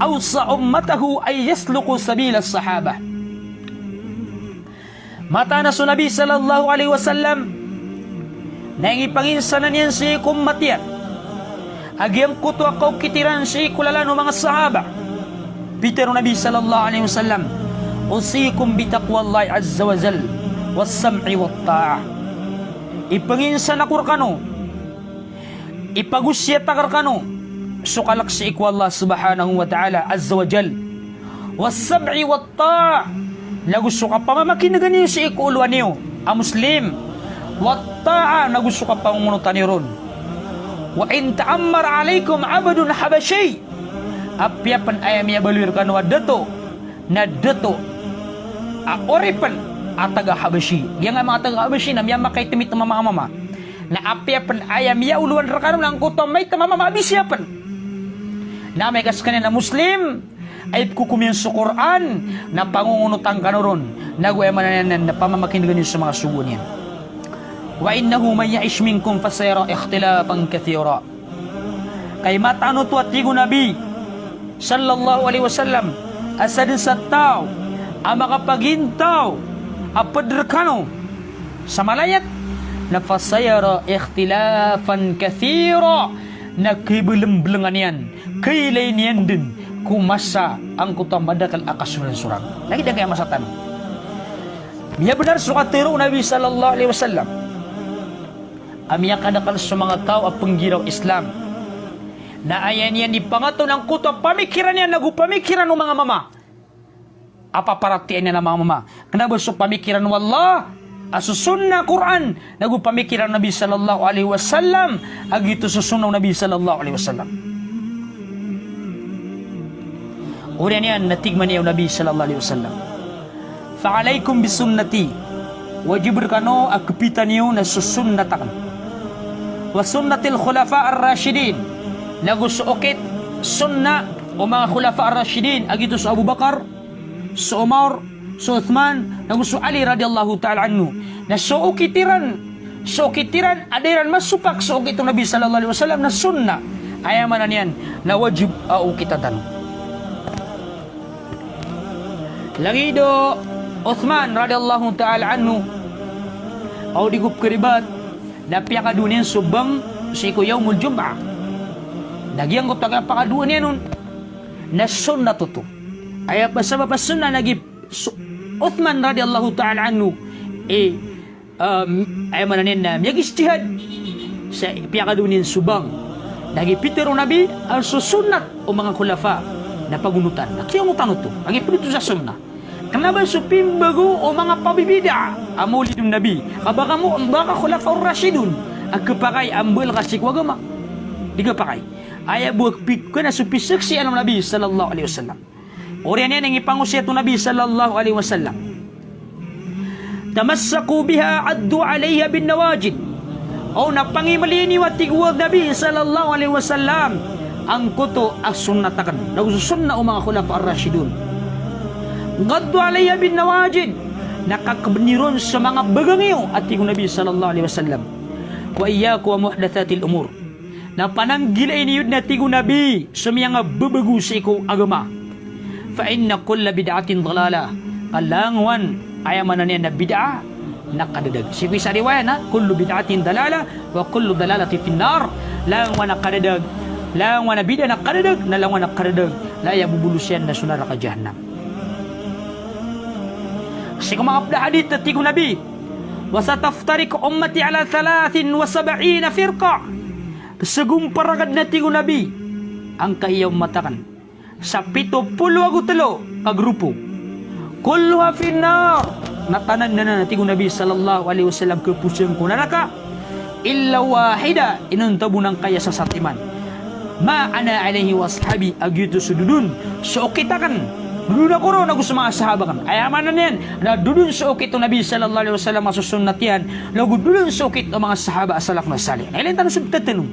awsa ummatahu an yasluku sabila as-sahabah. Mataan a so Nabi sallallahu alaihi wasallam na ipanginsanan iyan sii ko ummat iyan a giyangkoto a kaokit iran sii ko lalan o manga sahaba. Pitharo o Nabi sallallahu alaihi wasallam, "Usikum bi taqwallahi azza wa jal, was sam'i wat ta'ah." Ipanginsan ako rkano, ipagosiyat ako rkano so kalk sii ko Allah subhanahu wa ta'ala azza wa jal, was sam'i wat ta'ah, nago so kapamamakin'gan iyo sii ko olowan iyo a Muslim, wat ta'ah, nago so kapangongonotan iyo ron. Wa in ta'ammara alaikum abdun habashi, apiya pn aya miyabaloy rkano a dato, na dato a oripn a taga Habashi. Giyangkai a manga taga Habashi na miyamakaitmit a mama a mama. Na apiya pn aya miyaolowan rkano na angkoto a maitm a mama a bisiya pn. Na amay ka skaniyan na Muslim, a ipkokom iyan so Qur'an, na pangongonotan kano ron, nago aya maana niyan na pamamakin'gan iyo so manga sogo niyan. Wa innahu man ya'ish minkum fasayara ikhtilafan kathira. Ka mataan oto a tig o Nabi sallallahu alaihi wasallam, a sadn sa taw a makapagintaw a pd rkano sa malayat, na fasayara ikhtilafan kathira, na khablmblngan iyan, khailay niyan dn ko masa angkoto a madakl a kasorangsorang. Lagid angkaya masa tano. Miyabnar so katharo o Nabi sallallahu alaihi wasallam a miyakadakl so manga taw a pnggiraw Islam na aya niyan di pangatoon angkoto a pamikiran iyan nago pamikiran o manga mama a paparatiyayaan iyan a manga mama. Kna ba so pamikiran o Allah a so sunnah, Qur'an, nago pamikiran o Nabi sallallahu alaihi wasallam a giyoto so sunnah o Nabi sallallahu alaihi wasallam. Oriyan iyan na tig man iyan o Nabi sallallahu alaihi wasallam, "Fa alaikum bi sunnati." Wajib rkano a kpita niyo na so sunnat akn. "Wa sunnatil khulafa ar-rashidin." Nago so okit sunnah o manga khulafa ar-rashidin, a giyoto so Abu Bakar, so Umar, so Uthman, nago so Ali radiyallahu ta'ala anhu. Na so okit iran, so okit iran a da iran masopak so okit o Nabi sallallahu alaihi wasallam na sunnah. Aya maana niyan na wajib a okitan tano. Lagid o Uthman radiyallahu ta'ala anhu, a o di ko pkharibat, na piyakadoon iyan so bang sii ko yawmul jum'ah. Na giyangkoto a kapakadoon iyan on na sunnat oto. Aya sabap a sunnah na gi so Uthman radiyallahu ta'ala anhu, eh, um, aya maana niyan na miyag-ijtihad sa piyakadoon iyan so bang. Na giya pitharo o Nabi a so sunnat o manga khulafa na pagonotan. Na kiyaonotan oto. Lagid pd oto sa sunnah. Kna ba so pimbago o manga pabibid'ah a Mawlidun Nabi. Ka ba kamo, ba ka Khulafa ar-Rashidun a khapakay a mbala ka sii ko agama. Di khapakay. Aya bo a kpi-, kna so pisaksian o Nabi sallallahu alaihi wasallam. Oriyan iyan a ingipangosiyat o Nabi sallallahu alaihi wasallam, "Tamassaku biha, addu alaiha bin nawajid." O na pangimlii niyo, a tig o Nabi sallallahu alaihi wasallam, angkoto a sunnat akn, nago so sunnah o manga Khulafa ar-Rashidun. "Addu alaiha bin nawajid." Na kakbn iyo ron so manga bagang iyo, a tig o Nabi sallallahu alaihi wasallam. "Wa iyyakum wa muhdathatil umur." Na pananggilai niyo dn, a tig o Nabi, so miyanga babago sii ko agama. "Fa inna kulla bid'atin dalalah." Ka langowan, aya maana niyan na bid'ah na kadadag. Sii ko isa riwayat na, "Kullu bid'atin dalalah, wa kullu dalalatin fin nar." Langowan a kadadag, langowan a bid'ah na kadadag, na langowan a kadadag na aya bobolos iyan na so naraka jahannam. Sii ko manga pd a hadith, a tig o Nabi, "Wa sataftariqu ummati ala thalathin wa sab'ina firqa." Sagompar akn, a tig o Nabi, angkaiya o ummat akn sa pito polo ago tlo ka grupo. "Kulluha fin nar." na tanan anan, a tig o Nabi sallallahu alaihi wasallam, kaposang ko naraka, illa wahida, inonta bo nangkaya sasatiman. Ma ana alaihi wa ashabi, a giyoto so dodon so okit aken. Dodon ako ron ago so manga sahaba aken. Aya maana niyan na dodon so okit o Nabi sallallahu alaihi wasallam a so sunnat iyan, ago dodon so okit o manga sahaba a salafun salih. Na ilay tano so ptatanom.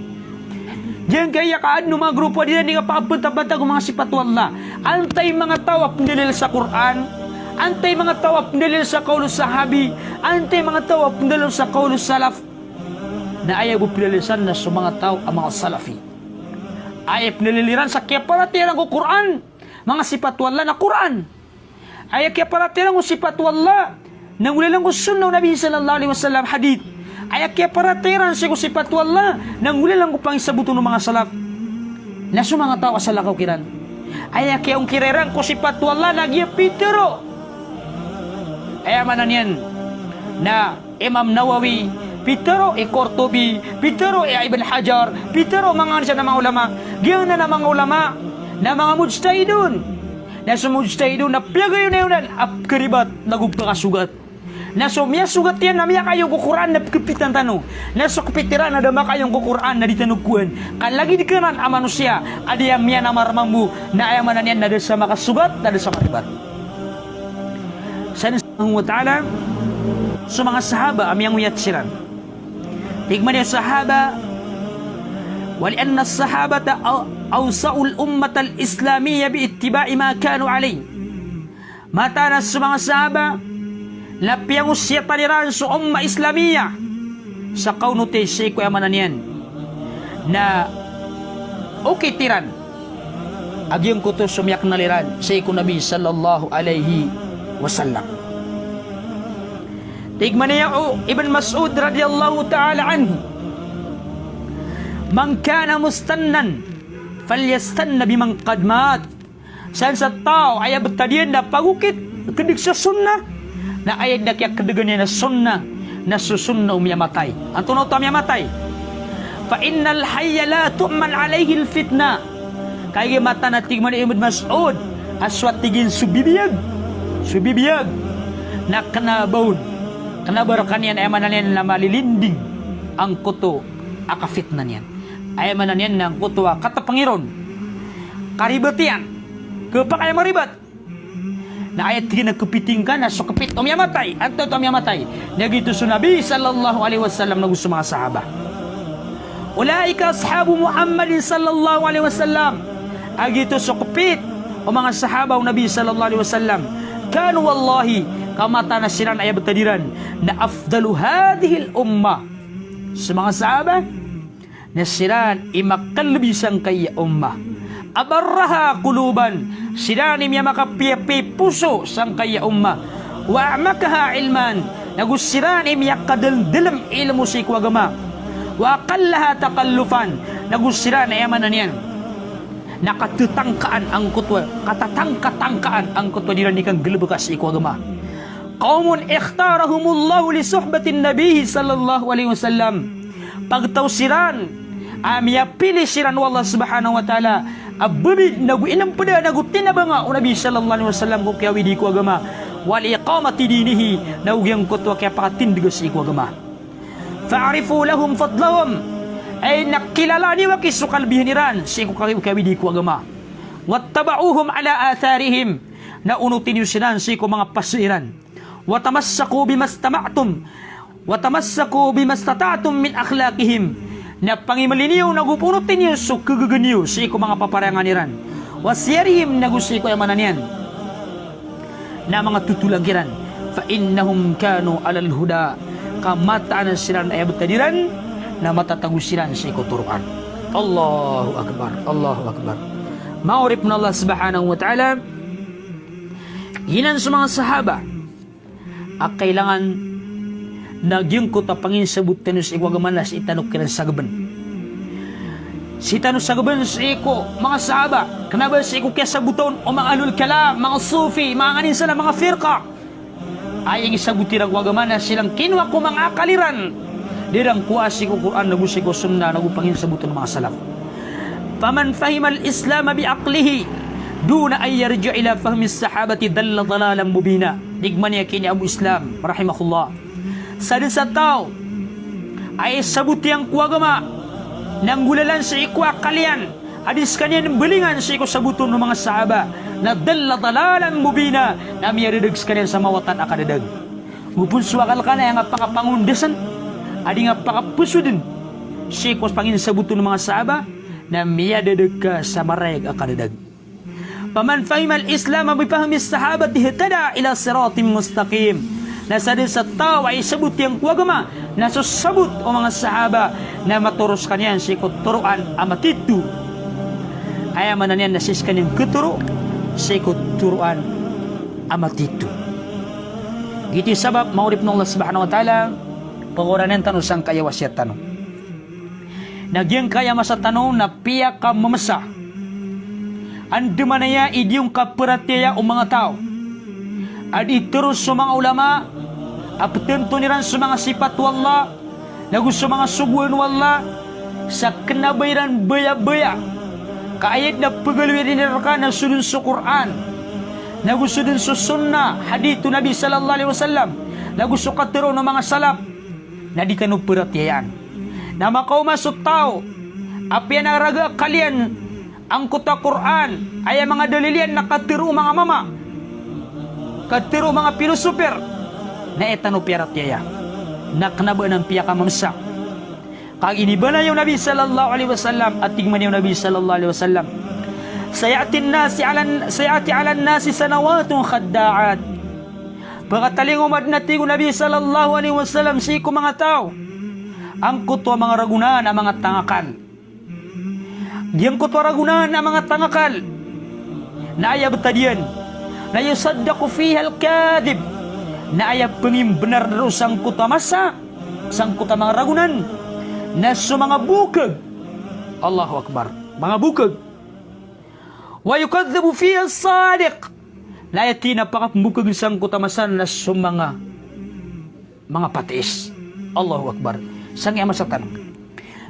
Giyangkaya kaadn o manga grupo a di iran di kapakapantapantag o manga sipat o Allah. Antai manga taw a pndalil sa Qur'an? Antai manga taw a pndalil sa qawl o sahabi? Antai manga taw a pndalil sa qawl o salaf? Na aya bo pndalil san na so manga taw a manga salafi. Aya pndalil iran sa kiyaparatiyaya iran ko Qur'an, manga sipat o Allah na Qur'an. Aya kiyaparatiyaya iran ko sipat o Allah na nggolalan ko sunnah o Nabi sallallahu alaihi wasallam, hadith. Aya kiyaparatiyaya iran sii ko sipat o Allah na nggolalan ko pangisaboton o manga salaf. Na so manga taw a salakaw kiran, aya kiyaongkira iran ko sipat o Allah na giya pitharo. Aya maana niyan na Imam Nawawi, pitharo i Qurtubi, pitharo i Ibn Hajar, pitharo manga ansa na manga ulama. Giyanan a manga ulama na manga mujtahidun. Na so mujtahidun na piyagayonayonan a pkharibat ago pkhasogat. Na so miyasogat iyan na miyakayon ko Qur'an na pkhapitan tano. Na so khapit iran na da makayon ko Qur'an na di tano kowan. Ka lagid kanan a manosiya a di iyan miyanamar mambo, na aya maana niyan na da sa makasogat, na da sa makaribat. Sa Subhanahu wa Ta'ala, so manga sahaba a miyangoyat siran. Tig man iyan o sahaba, "Wa li anna as-sahabata aw-, awsa'ul ummatal islamiyya bi ittiba'i ma kanu alayh." Mataan a so manga sahaba na piyangosiyatan iran so ummah Islamiyya sa kaonoti sii ko aya maana niyan na okit iran a giyangkoto so miyaknal iran sii ko Nabi sallallahu alaihi wasallam. Tig man iyan o Ibn Mas'ud radiyallahu ta'ala anhu, "Man kana mustannan, falyastanna biman qad mat." San sa taw a aya btad iyan na pagokit, kdg sa sunnah, na aya dn a kiyakdgan iyan a sunnah, na so sunnah o miyamatay. Antonaa oto a miyamatay? "Fa innal hayya la tu'man alaihil fitnah." Kagiya mataan a tig man i Ibn Mas'ud, a so a tig iyan so bibiyag, so bibiyag na kna ba on, kna ba rkaniyan, aya maana niyan na malilinding angkoto a kafitna niyan. Aya maana niyan na angkoto a katpngi ron, karibat iyan, khapakay a maribat. Na aya tig iyan a kpiting ka na so kpit o miyamatay. Antonaa oto a miyamatay? Na giyoto so Nabi sallallahu alaihi wasallam ago so manga sahaba. "Ulaika ashabu Muhammadin sallallahu alaihi wasallam." A giyoto so kpit o manga sahaba o Nabi sallallahu alaihi wasallam. "Kanu wallahi," ka mataan a siran a aya btad iran na afdalu hadhihil ummah. So manga sahaba na siran i makalbi sangkaya ummah. Abarraha quluban, siran i miyamakapiyapiyai poso sangkaya ummah. Wa a'maqaha ilman, nago siran i miyakadalmdalm i ilmo sii ko agama. Wa aqallaha takallufan, nago siran, aya maana niyan na katatangkaan angkoto a, katatangkatangkaan angkoto a di iran di kanggalbka sii ko agama. Qawmun ikhtarahumullahu li suhbatin Nabi sallallahu alaihi wasallam. Pagtaw siran a miyapili siran o Allah subhanahu wa ta'ala a babid nago inmpda nago tinabanga o Nabi sallallahu alaihi wasallam ko kiyawidi ko agama. Wa li iqamati dinihi, nago giyangkoto a kiyapakatindg sii ko agama. Fa'rifu lahum fadlahum. Ay na kilala niyo aki so kalbihan iran sii ko kiyawidi ko agama. Wattaba'uhum ala atharihim. Na onoti niyo siran sii ko manga pasa iran. Wa tamassaku bima istata'tum, wa tamassaku bima istata'tum min akhlaqihim. Na pangimli niyo nago onoti niyo so kagaga niyo sii ko manga paparayangan iran. Wa siyarihim, nago sii ko aya maana niyan na manga totolang iran. Fa innahum kanu alal huda. Ka mataan a siran a aya btad iran na matatago siran sii ko toroan. Allahu Akbar, Allahu Akbar. Manga oripn o Allah subhanahu wa ta'ala, giyanan so manga sahaba a kailangan na giyangkoto a panginsabot tano sii ko agama na sii tano kiran sagbn. Sii tano sagbn sii ko manga sahaba, kna ba sii ko kiyasabota on o manga ahlul kalam, manga sufi, manga nganin sana, manga firqa. Aya inisabot iran ko agama na siran kinowa ko manga akal iran. Di iran kowa sii ko Qur'an nago sii ko sunnah nago panginsabot o manga salaf. Faman fahimal Islama bi aqlihi, duna an yarji'a ila fahmis sahabati dalla dalalan mubina. Tig man iyan ki Abu Islam, rahimahullah. Sadn sa taw a aya sabot iyan ko agama na nggolalan sii ko akal iyan, a di skaniyan mbalingan sii ko sabot o manga sahaba, na dalla dalalan mubina, na miyadadag skaniyan sa mawatan a kadadag. Go pn so akal ka na aya nga pakapangondasan a di nga pakapasodn sii ko panginsabot o manga sahaba, na miyadadag ka sa marayag a kadadag. Faman fahimal Islama bifahmis sahabati ihtada ila siratin mustaqim. Na sadn sa taw a aya sabot iyan ko agama na so sabot o manga sahaba, na matoro skaniyan sii ko toroan a matito. Aya maana niyan na sii skaniyan khatoro sii ko toroan a matito. Giyoto i sabap, manga oripn o Allah subhanahu wa ta'ala, pagoranin tano sangkaya wasiyat tano. Na giyangkaya masa tano na piyakamamsa. Andamanaya i di on kaparatiyaya o manga taw a di tharoon so manga ulama a ptharoon iran so manga sipat o Allah, nago so manga sogoan o Allah, sa kna ba iran bayabaya. Ka aya dn a pagaloy iran rka na so dn so Qur'an, nago so dn so sunnah, hadith o Nabi sallallahu alaihi wasallam, nago so katharo o manga salaf, na di tano paratiyayaan. Na makaoma so taw a piyanaraga a akal iyan angkoto a Qur'an, aya manga dalil iyan na katharo o manga mama, katharo o manga pilosoper, na aya tano piyaratiyaya. Na kna ba anan piyakamamsa. Ka inibanay o Nabi sallallahu alaihi wasallam, a tig man iyan o Nabi sallallahu alaihi wasallam, sayati nasi ala, sayati ala nasi sanawatun khadda'at. Pakatalingoma dn, a tig o Nabi sallallahu alaihi wasallam, sii ko manga taw angkoto a manga ragonan a manga tangakal. Giyangkoto a ragonan a manga tangakal na aya btad iyan na yusaddaqu fihal kadhib, na aya pngimbnar roo sangkoto a masa, sangkoto a manga ragonan, na so manga bokag. Allahu Akbar. Manga bokag. Wa yukadhdhabu fihas sadiq. Na aya tig iyan a pakapmbokagn sangkoto a masa na so manga, manga patiis. Allahu Akbar. Sangkaya masa tano,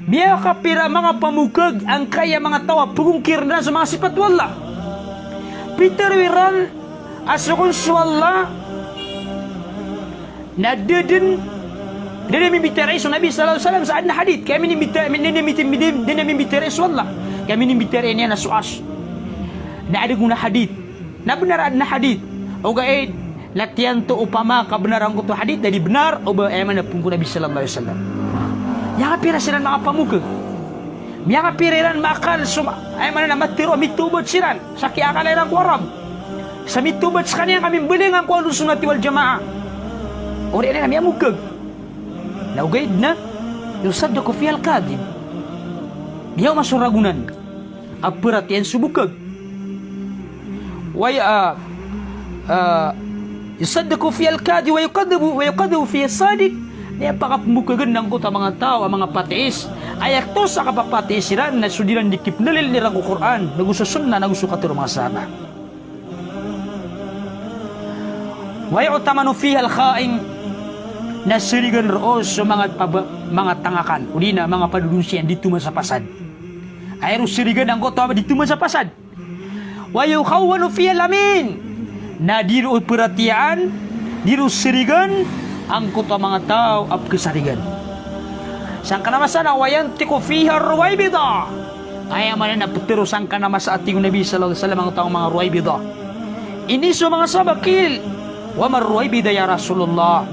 miyakapira manga pamokag angkaya manga taw a pagongkir iran so manga sipat o Allah. Pitharo iran a so kon so Allah na da dn, da dn a mimbitiyarai so Nabi sallallahu alaihi wasallam sa adn a hadith. Kaya minimbitiya-, min-, da dn a mimbitiyarai so Allah. Kaya minimbitiyarai niyan a so Arsh. Na adn on a hadith. Na bnar a adn a hadith. Ogaid na tiyanto opama ka bnar angkoto a hadith, na di bnar o ba, aya maana, phoon ko Nabi sallallahu alaihi wasallam. Miyakapira siran manga pamokag. Miyakapira iran maakal so, aya maana, na matharo a mitawbat siran sa kiyaakala iran ko Arab. Sa mitawbat skaniyan ka mimbalingan ko Ahlus Sunnati wal Jamaah. Oriyan iyan a miyamokag. Na ogaid na yusaddaqu fihal kadhib. Miyaoma so ragonan a paratiyayaan so bokag. Wa ya-, ah, ah, yusaddaqu fihal kadhib wa yukadhdhabu, wa yukadhdhabu fihas sadiq. Na aya pakapmbokagn angkoto a manga taw a manga patiis, aya toos a kapapatiis iran na so dii iran dii kipndaliln iran ko Qur'an, nago so sunnah, nago so katharo o manga sahaba. Wa yu'tamanu fihal kha'in. Na sarigan roo so manga paba-, manga tangakal, odi na manga padodonsiyan, di toman sa pasad. Aya roo sarigan angkoto a di toman sa pasad. Wa yukhawwanu fihal amin. Na di roo paratiyayaan, di roo sarigan angkoto a manga taw a pkhasarigan. Sangkanan a masa na wa yantiqu fihar Ruwaybidah. Aya maana na pitharo sangkanan a masa, a tig o Nabi sallallahu alaihi wasallam, angkoto a manga Ruwaybidah. Iniiza o manga sahaba, qil, wa mar Ruwaybidah ya Rasulullah?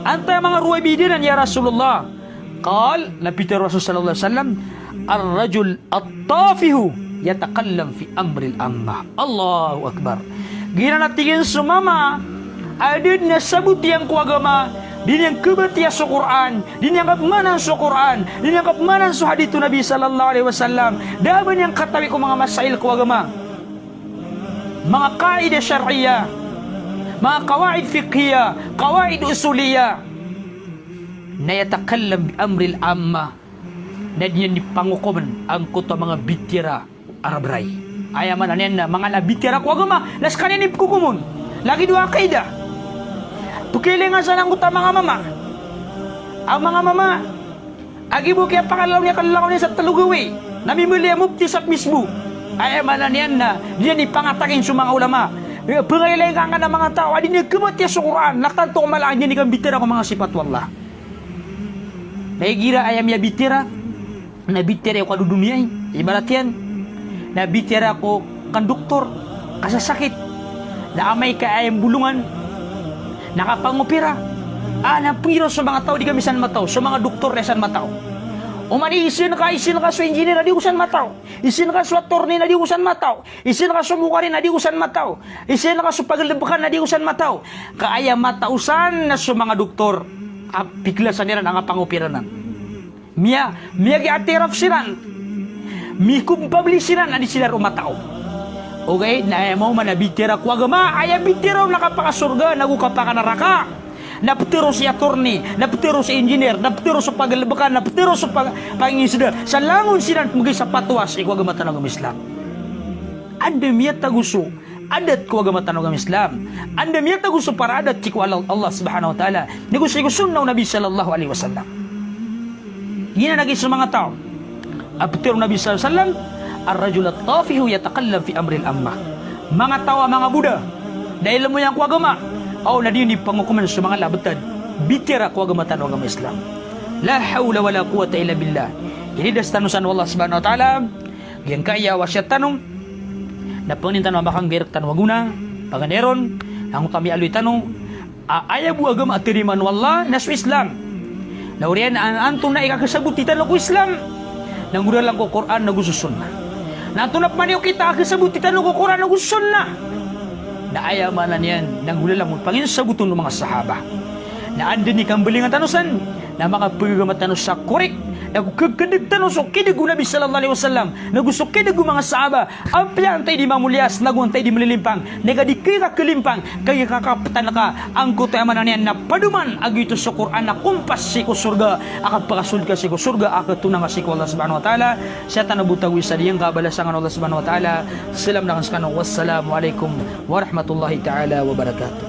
Antaa i manga Ruwaybidah anan ya Rasulullah? Qal, na pitharo o Rasul sallallahu alaihi wasallam, ar-rajul at-tafihu yatakallam fi amril ammah. Allahu Akbar. Giyanan, a tig iyan, so mama a da dn a sabot iyan ko agama, di niyan kabatiya so Qur'an, di niyan kapmanan so Qur'an, di niyan kapmanan so hadith o Nabi sallallahu alaihi wasallam, da a ba niyan katawi ko manga masail ko agama. Manga qaidah shar'iyyah, manga qawaid fiqhiyyah, qawaid usuliyyah. Na yatakallam bi amril ammah. Na di niyan di pangokomn angkoto a manga bitiyara a rabray. Aya maana niyan na manga na bitiyara ko agama, na skaniyan i pkokomon. Lagid o aqida. Pkhailay ngka san angkoto a manga mama. A manga mama a giya bo kiyapakalalaw niyan, kalalaw niyan sa tlo gawii. Na mimbaloy a mufti sa pMisbo. Aya maana niyan na di niyan ipangatakin so manga ulama. Pangailaing ka angkanan a manga taw a di niyan khamatiya so Qur'an, na tanto ko mala a di niyan ikambitiyara ko manga sipat o Allah. Na igira aya miyabitiyara na bitiyara ko kadodoniya, ibarat iyan na bitiyara ko kandoktor, kasasakit, na amay ka aya mbolongan na kapangopera. A, na piro so manga taw a di kami san mataw, so manga doktor na san mataw. Oman i isin ka, isin ka so engineer a di ko san mataw, isin ka so attorney na di ko san mataw, isin ka so mokarin a di ko san mataw, isin ka so pagalebkan a di ko san mataw. Ka aya mataw san na so manga doktor a pikilasan iran a kapangopera nan. Miya, miyagiatiraf siran, mikompabli siran a di siran roo mataw. Ogaid na aya maoma na bitiyara ko agama, aya bitiyara on na kapakasorga nago kapakanaraka. Na petero si attorney, na petero si engineer, na petero so pagalebkan, na petero so pag-, pangingisda. Sa langon siran pemegay sa patowa sii ko agama tano a agama Islam. Anda miyatago so adat ko agama tano a agama Islam? Anda miyatago so para adat sii ko Allah, Allah Subhanahu wa Ta'ala, nago sii ko sunnah o Nabi sallallahu alaihi wasallam? Giyanan a giya so manga taw a petero o Nabi sallallahu alaihi wasallam, "Ar-rajul at-tafihu yatakallam fi amril ammah." Manga taw a manga boda, da ilmo iyan ko agama, aw na di niyan ipangokoman so manga labetad, bitiyara ko agama tano a agama Islam. La hawla wala quwwata illa billah. Inidas tano san o Allah Subhanahu wa Ta'ala, giyangkaya wasiyat tano, na pangnin tano a makanggayrek tano a gona, paganay ron, na angkoto a miyaaloy tano a aya bo a agama a tarimaan o Allah na so Islam. Na oriyan a antonaa i kakhasabotan tano ko Islam, na nggolalan ko Qur'an nago so sunnah. Na antonaa pman i okit a kakhasabotan tano ko Qur'an nago so sunnah, na aya maana niyan na nggolalan ko pangin sabot o manga sahaba. Na anda i kambalingan tano san, na makapagagama tano sa korek, nago khakhadeg tano so khadeg o Nabi sallallahu alaihi wasallam, nago so khadeg o manga sahaba. Apiya antaa i di mamoliyas, nago antaa i di malilimpang, na ika di ka kakalimpang, ka ika kakapetan ka angkoto aya maana niyan na padoman a giyoto so Qur'an a kompas sii ko sorga, a kapakasold ka sii ko sorga, a katonang ka sii ko Allah Subhanahu wa Ta'ala. Siya tano bo tago isa diyangka a balasan o Allah Subhanahu wa Ta'ala. Salam na kan sekano. Wassalamu alaikum warahmatullahi ta'ala wabarakatuh.